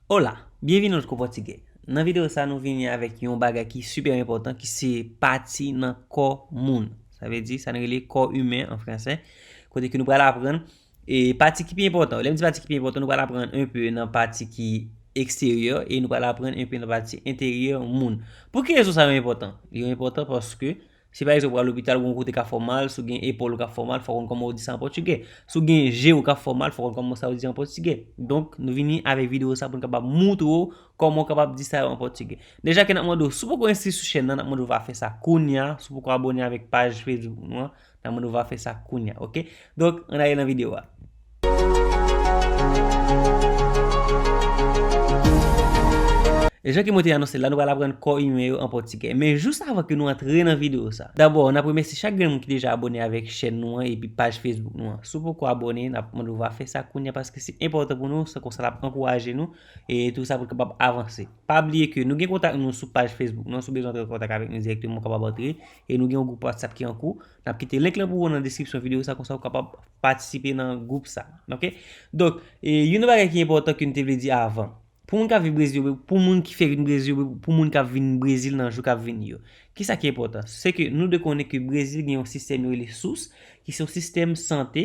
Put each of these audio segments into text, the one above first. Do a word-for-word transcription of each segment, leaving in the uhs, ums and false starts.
Hola, byenvini nan Kou Pòtigè. Nan videyo sa, nou vini avèk yon bagay ki sipè enpòtan, ki se pati nan kò moun. Sa vle di, sa nou rele kò imen an fransè, kote ke nou pral aprann, e pati ki pi enpòtan. Lè m di pati ki pi enpòtan, nou pral aprann enpe nan pati ki eksteryè, e nou pral aprann enpe nan pati enteryè moun. Poukisa sa yo enpòtan? Yo enpòtan paske si pa egzanp ou al lopital, ou gen yon kote k ap fè w mal, si w gen epòl ou k ap fè w mal, fò w konn kòman w di sa an pòtigè. Si w gen je w k ap fè w mal, fò w konn kòman sa w di an pòtigè. Donk, nou vini avèk videyo sa pou n kapab moutre w kòman w kapab di sa yo an pòtigè. Deja ke n ap mande w, si w poko enskri sou chèn nan, n ap mande w va fè sa kounye a. Si w poko abòne avèk paj Facebook nou an, n ap mande w va fè sa kounye a, oke? Donk, ann ale nan videyo a. E jan ke mwen te anonse l la, nou pral aprann kò imen yo an pòtigè. Men jis avan ke nou antre nan videyo sa, dabò, n ap remèsye chak grenn moun ki deja abòne avèk chèn nou an epi paj Facebook nou an. Si w poko abòne, n ap mande w va fè sa kounye a paske se enpòtan pou nou, se konsa l ap ankouraje nou, e tou sa pou n kapab avanse. Pa bliye ke nou gen kontak nou sou paj Facebook nou an, si w bezwen antre an kontak avèk nou dirèkteman, ou kapab antre, e nou gen yon gwoup WhatsApp ki an kou. N ap kite link lan pou ou nan deskripsyon videyo sa, konsa w kapab patisipe nan gwoup sa, oke? Donk, e, youn nan bagay ki enpòtan ke n te vle di avan. Pou moun k ap viv Brezil, pou moun ki fèk vin Brezil, pou moun k ap vin Brezil nan jou k ap vini yo. Kisa ki enpòtan? Se ke nou dwe konnen ke Brezil gen yon sistèm yo rele SUS, ki se yon sistèm sante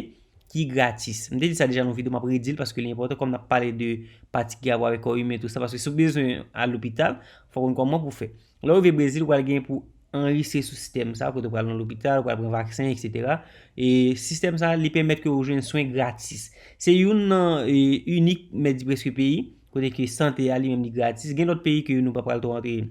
ki gratis. M te di sa deja nan yon videyo, m ap redi l paske li enpòtan, kòm n ap pale de pati ki gen rapò avèk kò imen, tou sa, paske si w bezwen al lopital, fò w konn kòman pou w fè. Lè w rive Brezil, ou pral gen pou anrejistre sou sistèm sa, kote w pral nan lopital, ou pral pran vaksen, etsetera. E sistèm sa, li pèmèt ke w jwenn swen gratis. Se youn nan, e, inik, m mèt di, prèske peyi kote ke sante a li menm li gratis. Gen lòt peyi ke nou pa pral twò antre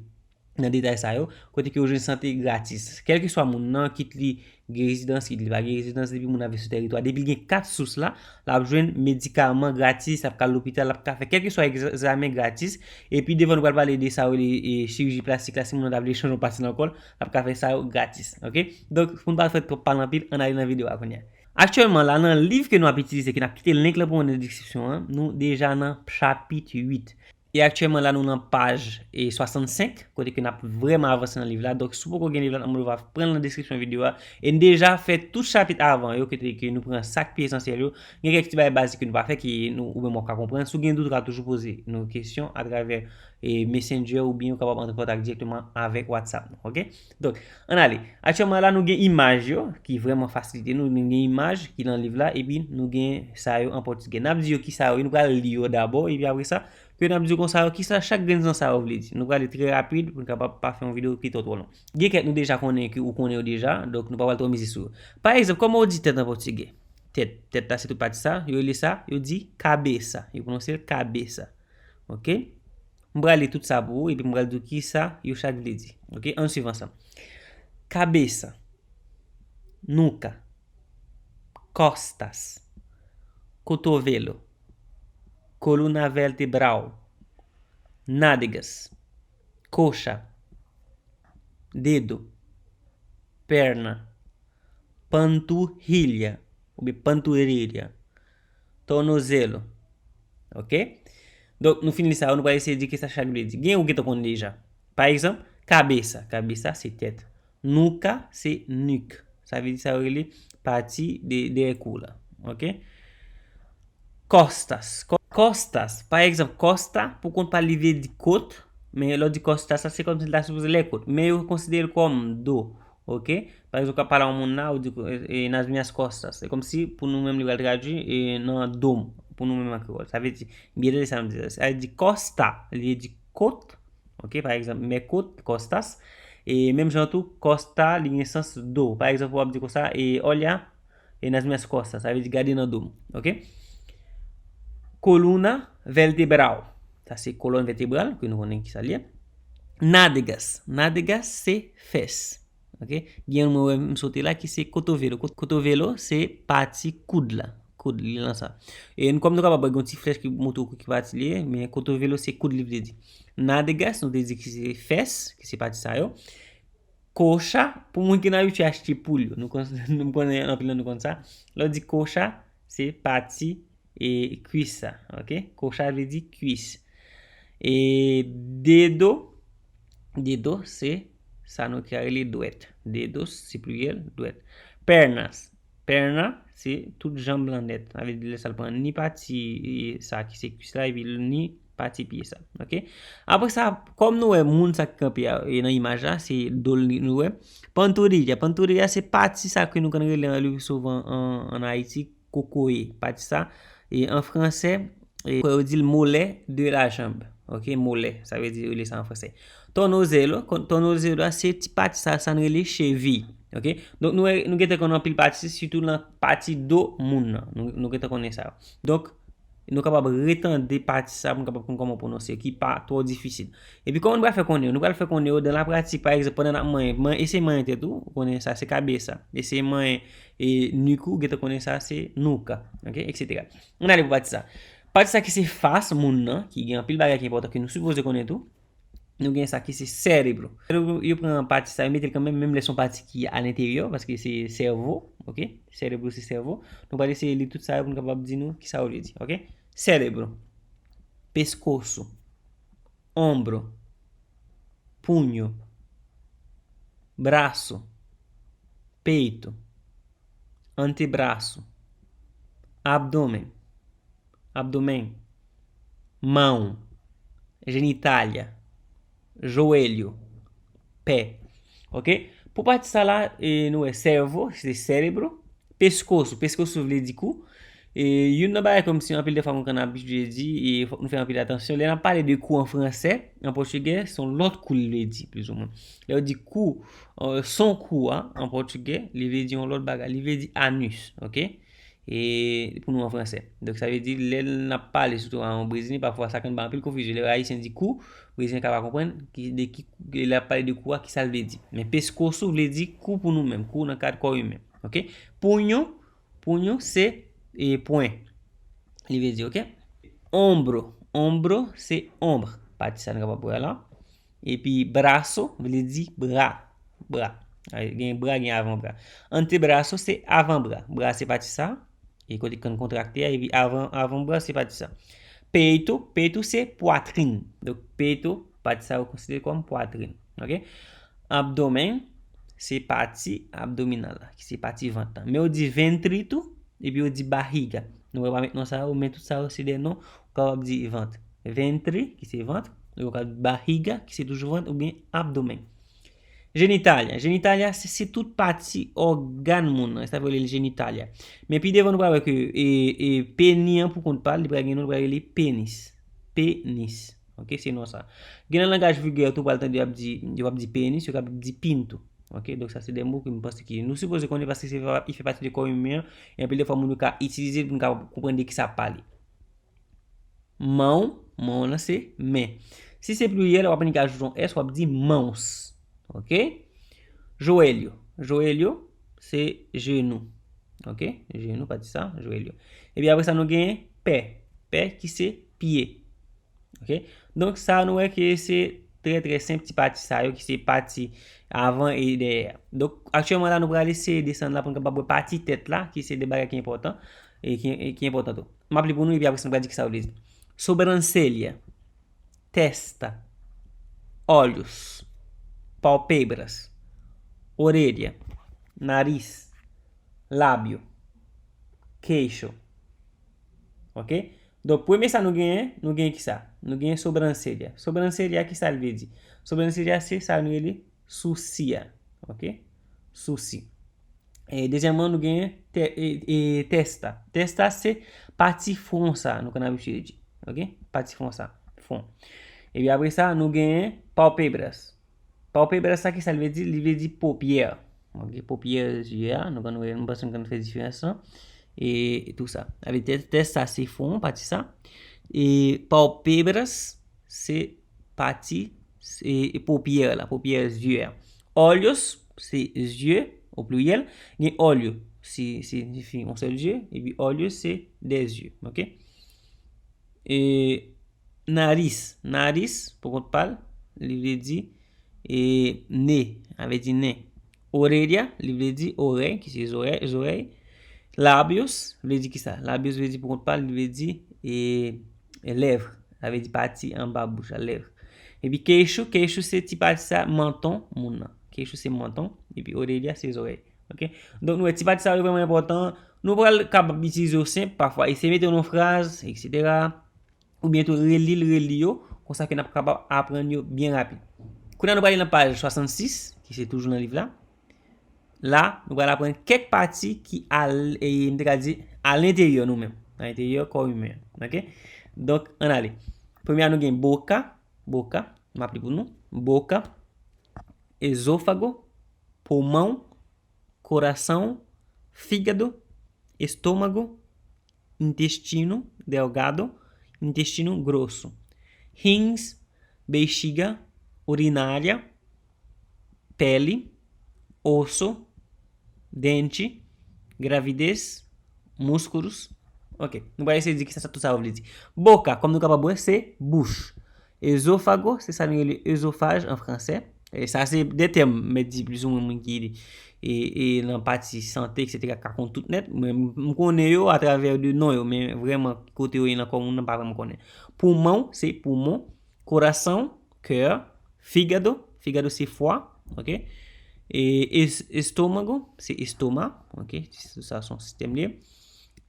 nan detay sa yo, kote ke w jwenn sante gratis. Kèlkeswa moun nan, kit li gen rezidans, kit li pa gen rezidans, depi moun nan viv sou tèritwa, depi l gen kat SUS la, l ap jwenn medikaman gratis, l ap ka al lopital, l ap ka fè kèlkeswa egzamen gratis. Epi devan nou pral pale de sa yo rele, e, chiriji plastik la, si moun nan ta vle chanje yon pati nan kò l, l ap ka fè sa yo gratis, oke? Donk, pou n pa fè twòp pale anpil, ann ale nan videyo a kounye a. Aktyèlman la, nan liv ke nou ap itilize, ke n ap kite link lan pou mwen nan deskripsyon an, nou deja nan chapit uit. E aktyèlman la, nou nan paj, e, swasannsenk, kote ke n ap vrèman avanse nan liv la. Donk, si w poko gen liv la, n ap mande w va pran l nan deskripsyon videyo a. E n deja fè tout chapit avan yo, kote ke nou pran sa k pi esansyèl yo. Gen kèk ti bagay bazik ke nou pa fè, ke nou, ou menm w ap ka konprann. Si w gen dout, ou ka toujou poze nou kesyon atravè, e, Messenger oubyen ou kapab antre an kontak dirèkteman avèk WhatsApp nou, oke? Donk, ann ale. Aktyèlman la, nou gen imaj yo, ki vrèman fasilite nou. Nou gen imaj ki nan liv la, epi nou gen sa yo an pòtigè. N ap di yo ki sa yo ye, nou pral li yo dabò, epi apre sa, ke n ap di yo konsa yo, kisa chak grenn nan sa yo vle di. Nou prale trè rapid pou n kapab pa fè yon videyo ki twò twò long. Gen kèk nou deja konnen ke ou konnen yo deja, donk nou pa pral twò mize sou yo. Pa egzanp, kòman yo di tèt an pòtigè? Tèt, tèt la se tout pati sa, yo rele sa, yo di cabeça. Yo pwononse l cabeça. Oke? M prale tout sa pou ou, epi m pral di w kisa yo chak vle di. Oke? Ann swiv ansanm. Cabeça, nuca, costas, cotovelo, coluna vertebral, nádegas, coxa, dedo, perna, panturrilha, oubyen panturrilha, tornozelo. Oke? Donk, nou fin li sa yo, nou pral eseye di kisa chak vle di. Gen ou gentan konn deja. Pa egzanp, cabeça. Cabeça se tèt. Nuca se nuque. Sa vle di sa yo rele pati de, dèyè kou la. Oke? Costas. Co-, costas. Pa egzanp, costa, pou kont pa li vle di kot, men lè w di costas, sa se kòmsi l ta sipoze lè kot. Men yo konsidere l kòm do. Oke? Pa egzanp, w ap pale a yon moun la, ou di, e, e, nas minhas costas. Se kòmsi, pou nou menm, li pral tradui, e, nan do m, pou nou menm an kreyòl. Sa vle di, byen tande sa m di la. Sa vle di costa, li vle di kot. Oke? Pa egzanp, mè kot, costas. E menm jan tou, costa, li gen sans do. Pa egzanp, w ap di konsa, e, olha, e, nas minhas costas, sa vle di gade nan do m. Oke? Coluna vertebral. Sa se kolòn vètebral, ke nou konnen kisa l ye. Nádegas. Nádegas se fès. Oke? Gen yon mwen wè m sote la ki se cotovelo. Kot-, cotovelo se pati koud la. Koud li lan sa. E n-, kòm nou kapab wè gen yon ti flèch ki montre w ki pati li ye, men cotovelo se koud li vle di. Nádegas, nou te di ki se fès, ki se pati sa yo. Coxa, pou moun ki nan abitye achte poul yo. Nou konn, nou konnen anpil nan nou konn sa. Lè w di coxa, se pati, e, kwis sa, oke? Coxa vle di kwis. E dedo, dedo se sa nou ka rele dwèt. Dedos se pliryèl, dwèt. Pernas, perna se tout janm lan nèt. Sa vle di lè sa l pran ni pati, e, sa ki se kwis la, epi ni Pati pye sa. Ok? Apre sa, kòm nou wè moun sa ki kanpe a, e nan imaj la, se do l nou wè. Pantorrilha. Pantorrilha se pati sa ke nou konn rele an le pli souvan an, an Ayiti, kokoye. Pati sa, e an fransè, e yo di l mollet de la jambe. Ok? Mollet, sa vle di rele sa an fransè. Tornozelo, kon- tornozelo a se ti pati sa, sa n rele chevi. Ok? Donk nou wè, nou gentan konn anpil pati, sitou nan pati do moun nan. Nou, nou gentan konnen sa. Donk, nou kapab retande pati sa pou nou kapab konn kòman pwononse, ki pa twò difisil. Epi kòman nou pral fè konnen yo? Nou pral fè konnen yo dan la pratik, pa egzanp, pandan n ap manyen, man, eseye manyen tèt ou, ou konnen sa se kabesa. Eseye manyen e nik ou, gentan konnen sa se nuca, ok, etsetera. Ann ale pou pati sa. Pati sa ki se fas moun nan, ki gen anpil bagay ki enpòtan ke nou sipoze konnen tou. Nou gen sa ki se serebro. Serebro, yo pran pati sa, yo mete l kanmenm, menm lè se yon pati ki alenteryè, paske se sèvo, ok? Serebro se sèvo. Nou pral eseye li tout sa yo pou nou kapab di nou ki sa yo vle di, ok? Serebro, pescoço, ombro, punho, braço, peito, antebraço, abdômen, abdômen, mão, genitália, joelho, pé. Ok? Pou pati sa la, e, nou wè sèvo, se serebro, pescoço, pescoço vle di kou. E youn nan bagay kòmsi anpil de fwa mwen konn abitye di, e fòk nou fè anpil atansyon. Lè n ap pale de kou an fransè, an pòtigè, se yon lòt kou li vle di, plizoumwen. Lè yo di kou, euh, son kou a, an pòtigè, li vle di yon lòt bagay. Li vle di anus, ok? E pou nou an fransè. Donk, sa vle di, lè n ap pale sitou a yon Brezilyen, pafwa sa konn bay anpil konfizyon. Lè Ayisyen di kou, Brezilyen ka pa konprann ki, de ki, lè l ap pale de kou a, ki sa l vle di. Men pescoço vle di kou pou nou menm, kou nan kad kò imen. Ok? Punho, punho se, e, pwen. Li vle di, ok? Ombro, ombro se onbre. Pati sa nou kapab wè la. Epi braço vle di bra, bra. A, gen bra, gen avanbra. Antebraço se avanbra. Bra se pati sa. E kote ki konn kontrakte a, epi avan, avanbra se pati sa. Peito, peito se pwatrin. Donk, peito, pati sa yo konsidere kòm pwatrin. Ok? Abdômen, se pati abdominal la, ki se pati vant lan. Men yo di ventre tou, epi yo di barriga. Nou wè pa met non sa yo, men tout sa yo se de non, ou kapab di vant. Ventre, ki se vant, ou kapab di barriga, ki se toujou vant, oubyen abdômen. Genitália. Genitália, se, se tout pati ògàn moun nan. Sa vle di genitália. Men pi devan nou pral wè ke, e, e, peni an pou kont pa l, li pral gen non, li pral rele penis. Penis. Ok, se non sa. Gen nan langaj vilgè tou, pral tande yo ap di, yo ap di penis, yo ap di pinto. Ok, donk sa se de mo ke m panse ke nou sipoze konnen paske se, li fè pati de kò imen an, e anpil de fwa moun yo ka itilize l pou nou ka konprann de ki sa ap pale. Mão, mão lan se men. Si se pliryèl, w ap annik ajoute yon S, w ap di mãos. Ok? Joelho. Joelho se jenou. Ok? Jenou, pati sa, joelho. Epi apre sa, nou gen pé. Pé ki se pye. Ok? Donk, sa nou wè ke se trè, trè senp ti pati sa yo ki se pati avan e dèyè. Donk, aktyèlman la, nou pral eseye desann la pou nou kapab wè pati tèt la, ki se de bagay ki enpòtan e ki, e ki enpòtan tou. M ap li pou nou, epi apre sa, nou pral di ki sa yo vle di. Sobrancelha, testa, olhos, pálpebras, orelha, nariz, lábio, queixo. Ok? Donk, premye sa nou genyen, nou genyen ki sa? Nou genyen sobrancelha. Sobrancelha, ki sa l vle di? Sobrancelha se sa nou rele sousi a. Ok? Sousi. E dezyèmman, nou genyen te, e, e, testa. Testa se pati fwon sa, nou konn abitye di. Ok? Pati fwon sa, fwon. Epi apre sa, nou genyen pálpebras. Pálpebras sa, ki sa l vle di? Li vle di popyè. Ok, popyè zye a, nou konn wè, nou panse nou konn fè diferans lan. E, e tou sa. Avè testa se fwon, pati sa. E pálpebras se pati, se popyè la, popyè zye a. Olhos se zye, o pliryèl. Gen olho, se, se siyifi yon sèl zye. Epi olhos se de zye. Ok? E nariz, nariz, pou kont pa l, li vle di, e, ne, sa vle di nen. Orelha, li vle di orèy, ki se zorèy, zorèy. Lábios, vle di ki sa? Lábios vle di pou kont pa l, li vle di, e, e lèv. Sa vle di pati anba bouch la, lèv. Epi queixo, queixo se ti pati sa, manton moun nan. Queixo se manton, epi orelha se zorèy. Ok? Donk, nou wè ti pati sa yo vrèman enpòtan. Nou pral kapab itilize yo senp, pafwa, eseye mete yo nan fraz, etsetera. oubyen tou reli l, reli yo, konsa ke n ap kapab aprann yo byen rapid. Kounye a nou prale nan paj swasannsis, ki se toujou nan liv la. La, nou pral aprann kèk pati ki al, e, m te ka di, alenteryè nou menm, alenteryè kò imen an, oke? Donk, ann ale. Premye a nou gen boca, boca, m ap li pou nou, boca, esófago, pulmão, coração, fígado, estômago, intestino delgado, intestino grosso, rins, bexiga, urinária, pele, osso, dente, gravidez, músculos. Ok, nou pral eseye di kisa sa, tout sa yo vle di. Boca, kòm nou kapab wè, se bouch. Esófago, se sa nou rele œsophage an fransè. E sa se de tèm, mèt di, plizoumwen moun ki e, e nan pati sante, etsetera, ka konn tout nèt. Mwen, m konnen yo atravè de non yo, men vrèman, kote yo ye nan kò moun nan, pa vrèman konnen. Pulmão, se poumon. Coração, cœur. Fígado, fígado se foie, ok? E es-, estômago, se estoma, ok? Sa se yon sistèm li ye.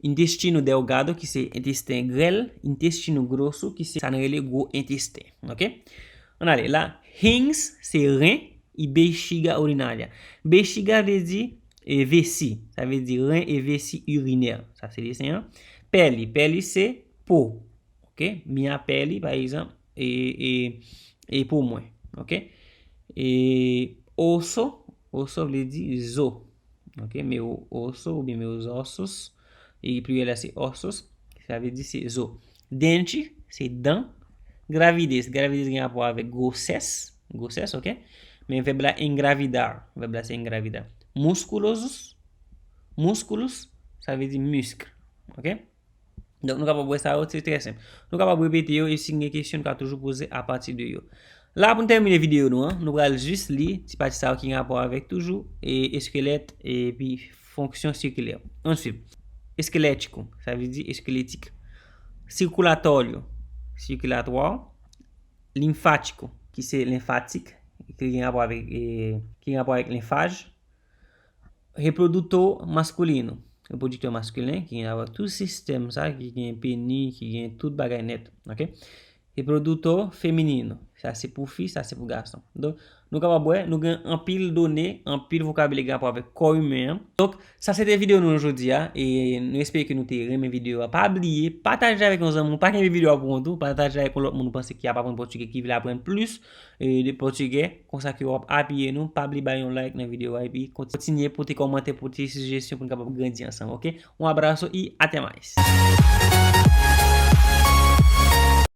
Intestino delgado, ki se entesten grèl. Intestino grosso, ki se sa n rele gwo entesten, ok? Ann ale, la, rins, se ren, e bexiga urinária. Bexiga vle di, e, vesi, sa vle di ren e vesi irinè. Sa se desen an. Pele, pele se po, ok? Minha pele, pa egzanp, e, e, e po mwen, ok? E osso, osso vle di zo, ok? Meu osso oubyen meus ossos, e pliryèl la se ossos, sa vle di se zo. Dente, se dan. Gravidez, gravidez gen rapò avèk gwosès, gwosès, ok? Men vèb la engravidar, vèb la se engravidar. Musculosos, músculos, sa vle di misk, ok? Donk, nou kapab wè sa yo, se trè senp. Nou kapab repete yo, e si n gen kesyon, nou ka toujou poze apati de yo. La, pou n tèmine videyo nou an, nou pral jis li ti pati sa yo ki gen rapò avèk toujou, e, eskelèt, epi fonksyon sikilè. Ann swiv. Esquelético, sa vle di eskeletik. Circulatório, circulatoire. Linfático, ki se lenfatik, ki gen rapò avèk, e, ki gen rapò avèk lenfaj. Reprodutor masculino, repwodiktè maskilen, ki gen avèk tout sistèm sa, ki gen peni, ki gen tout bagay nèt, ok? Reprodutor feminino, sa se pou fi, sa se pou gason. Donk, nou kapab wè, nou gen anpil done, anpil vokabilè gen rapò avèk kò imen an. Donk, sa se te videyo nou jodi a, e nou espere ke nou te renmen videyo a. Pa bliye, pataje avèk yon zanmi w, pa kenbe videyo a pou kont ou, pataje avèk yon lòt moun ou panse ki ap aprann pòtigè, ki vle aprann plis, e, de pòtigè, konsa ke w ap apiye nou. Pa bliye bay yon like nan videyo a, epi kontinye pote kòmantè, pote sijesyon pou n kapab grandi ansanm, ok? Un abrazo y hasta más.